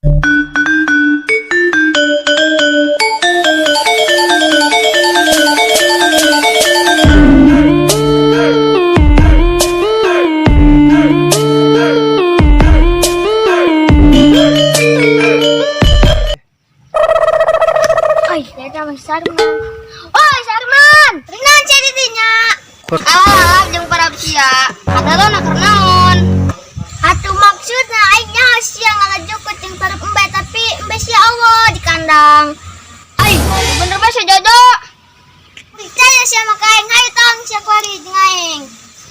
Ay, lihat sama si Sarman. Oi, Sarman! Renan sia di dinya. Ah, jeung para sia. Kata lo nak naon? Atuh maksudna aing nyaho sia ngalajukut jeung tarep embe, tapi embe sia Allah di kandang. Ai, bener bae si Jojo. Percaya sia mah ka aing, hayu tong sia kuari jeung aing.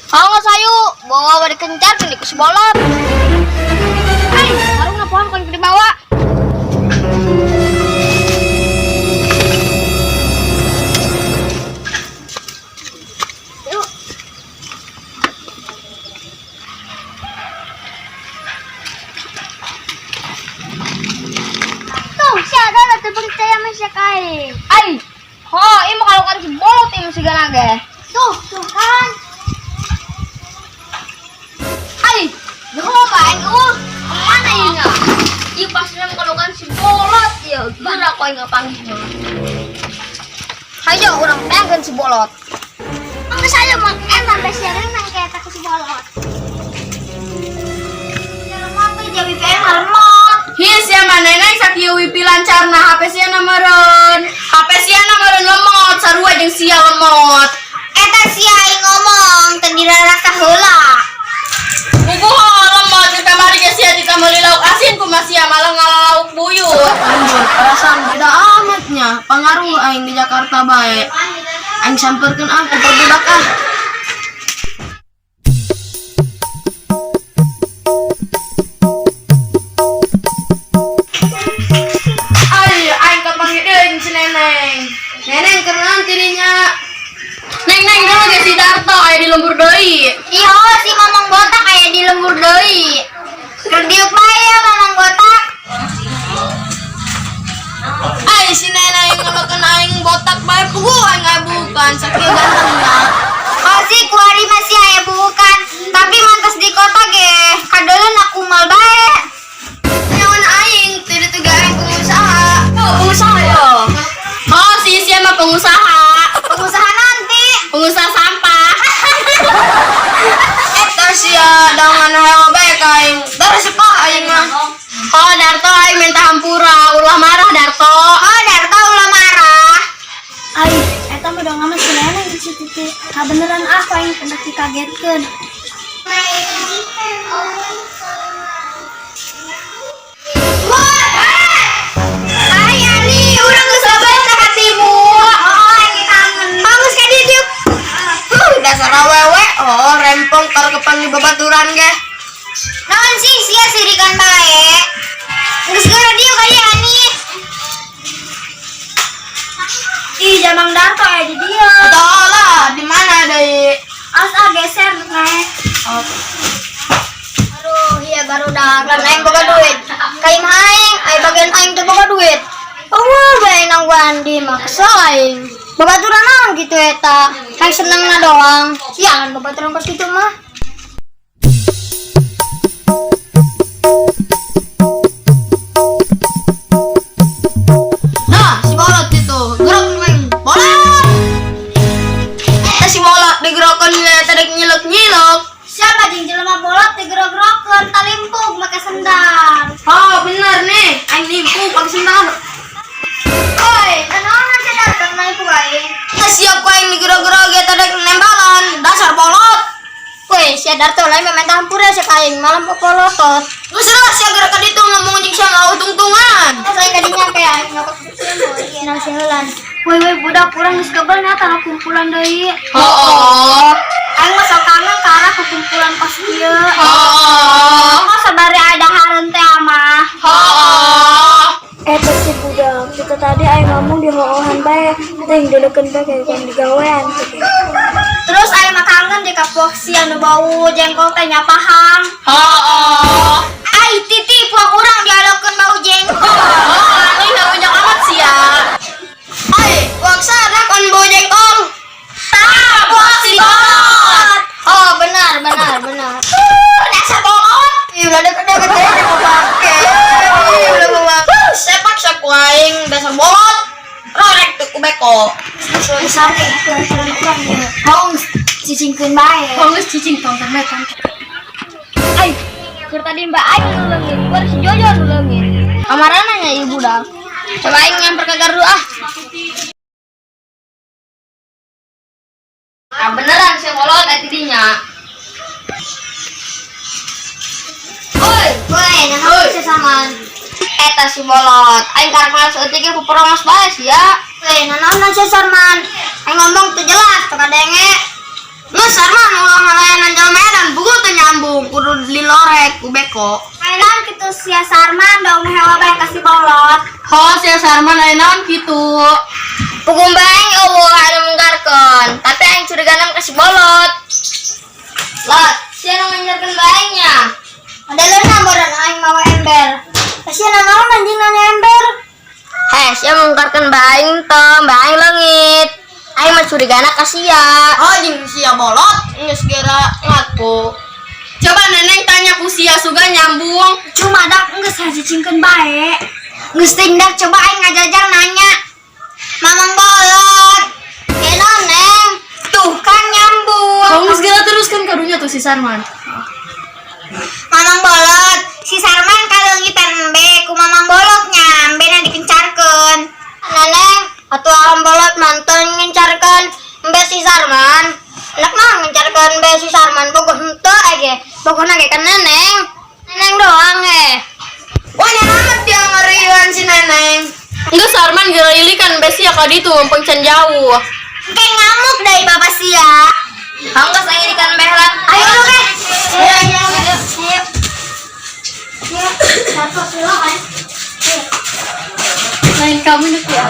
Hayu sayu, bawa bari kencar di ku si bolot. Ai, sarungna pohon kon dibawa. Yuk. Tuh, sia ada teu percaya mah sia ka aing. Ai, ho, ieu mah kalau kan si bolot ieu mah sigana ge. Tuh, tuh kan. Ai, nyaho ka aing eueuh. Kemana ieu nya? Ieu pasti mah kalau kan si bolot ieu. Geura ku aing ngapanggihna. Hayo urang teangkeun si bolot. Geus ayo mah emang geus renang kayak tak si bolot. Lemot tuh jadi kayak lemot. Hi sia mah neneng sakieu wifi lancarna HP sia na meureun. HP sia na meureun lemot sarua jeung sia lemot. Eta sia aing ngomong teu dirarasa heula. Puguh lemot geus kamari ge sia tita meuli lauk asin kumaha sia malah ngala lauk buyut. Anjir, perasaan beda amatnya. Pangaruh aing di Jakarta bae. Aing samperkeun ah ke budak ah. Ay, aing kapanggih deui jeung si Neneng. Neneng keur naon tidinya? Neng neng dulu ge si Darto aya di lembur deui. Iya, si Mamang Botak aya di lembur deui. Keur diuk bae ya Mamang Botak. Ay, si Neneng ngalokeun aing botak bae puguh aing aya bukan sakieu gantengna. Pasti kuari masih aya bukan, tapi mantas di kota ge kadeuleun aku mal bae. Nyawan aing teu ditu ge aing pengusaha. Oh, pengusaha yo. Oh, si sia mah pengusaha. Pengusaha nanti. Pengusaha sampah. Eta sia dangan hayo bae ka aing. Terus kok aing mah. Oh, Darto aing minta hampura, ulah marah Darto. Oh, Darto ulah marah. Ai, eta mah dong sama si Neneng jeung si Titi. Kabeneran aku aing kena dikagetkeun. Ai ani, urang geus loba ka hatimu. Oh, aing kangen. Bagus ka dieu diuk. Dasar awewe, oh rempong karo kepan di babaturan ge. Naon sih sia sirikan bae. Geus geura diuk ka dieu ani. Ih, Jamang Darto aya di dieu. Atau lah, di mana deui? As ah geser naik. Aduh, iya baru kan aing boga duit. Ka imah aing, aya bagian aing teu boga duit. Oh, bae nang Wandi maksa aing. Babaturan naon kitu eta? Hayang senengna doang. Sialan babaturan kos kitu mah. Nah, si bolot itu. Gerak neng. Bolot. Eta si bolot digerokeun ge tadi nyilek-nyilek. Siapa jeung jelema bolot digerok-gerokeun talimpug make sendal. Oh, bener nih. Aing nimpuk pakai sendal. Oi, naon aja datang naik ku aing. Eta siap ku aing digerok-gerok ge tadi nembalan. Dasar bolot. Woi, sia Darto lain minta hampura sia ka aing malam popolotot. Geus lah sia gerak ka ditu ngomong jeung sia ngautung-tungan. Saya kadinya kayak aing nyokot Nah, sialan. Woi woi budak urang geus kebel nya tara kumpulan deui. Oh. Aing mah sok kangen ka arah kumpulan kos kieu. Oh. Kok sabari ada hareun teh mah. Oh. Eta si budak, kita tadi aing ngomong di hoohan bae, teh dileukeun bae kayak kurang digawean gitu. Terus aing mah kangen di ka Foxy anu bau jengkol teh nyapahang. Oh. Ai titi puang urang dialokeun bau jengkol. Oh, ini nggak punya amat sih ya. Ai, waksa kon bau jengkol. Tah, Puak si bolot. Oh, benar, benar, benar. Dasar bolot. Ih, ulah deket-deket aja mau pake. Ih, ulah Dasar bolot. Rorek tuh ku beko. Sampai penasaran urang ya. Mau cicingkeun bae. Oh, geus cicing tong tong tong. Ay, keur tadi Mbak Aing nu leungit, baru si Jojo nu leungit. Kamarana nya ieu budak? Coba aing nyamper ke gardu ah. Ah beneran si bolot eta dinya. Oi, Woi, nah Oi. si Sarman. Eta si bolot. Aing karek males eutik ge puprongos bae sia. Woi, nah si Sarman. Aing ngomong teu jelas, teu kadenge. Geus Sarman ulah ngalayanan jelema edan buku teu nyambung kudu dilorek ku beko. Mainan kitu sia Sarman dong hewa bae ka si bolot. Ho, sia Sarman aya naon kitu? Puguh bae eueuh anu mungkarkeun, tapi aing curigana ka si bolot. Lot, sia nu nganjarkeun bae nya. Ada leuna bodan aing mawa ember. Sia nanaon anjing nanya ember. Heh, sia mungkarkeun bae teu, bae aing leungit. Aing mah curigana ka sia. Oh, jeung sia bolot geus gera ngaku. Coba Neneng tanya ku sia suga nyambung. Cuma dak geus cicingkeun bae. Geus tindak coba aing ngajajang nanya. Mamang bolot. Kena Neng. Tuh kan nyambung. Kamu geus geura teruskan karunya tuh si Sarman. Mamang bolot, si Sarman kaleungitan embe ku mamang bolotnya, embena dikencarkeun. Neneng, atuh alam bolot mantan ngencarkeun embe si Sarman. Enak mah ngencarkeun embe si Sarman bogoh henteu ege. Bogohna ge kan Neneng. Neneng doang eh. Wah, amat dia ngeriuan si Neneng. Enggak Sarman geura ilikan be sia ka ditu mumpung can jauh. Kayak ngamuk dari bapak sia. Hanggas aing ikan behlan. Ayo lu ke. Ayo ayo ayo. Ayo. Ayo. Satu sila kan. Lain kamu nih ya.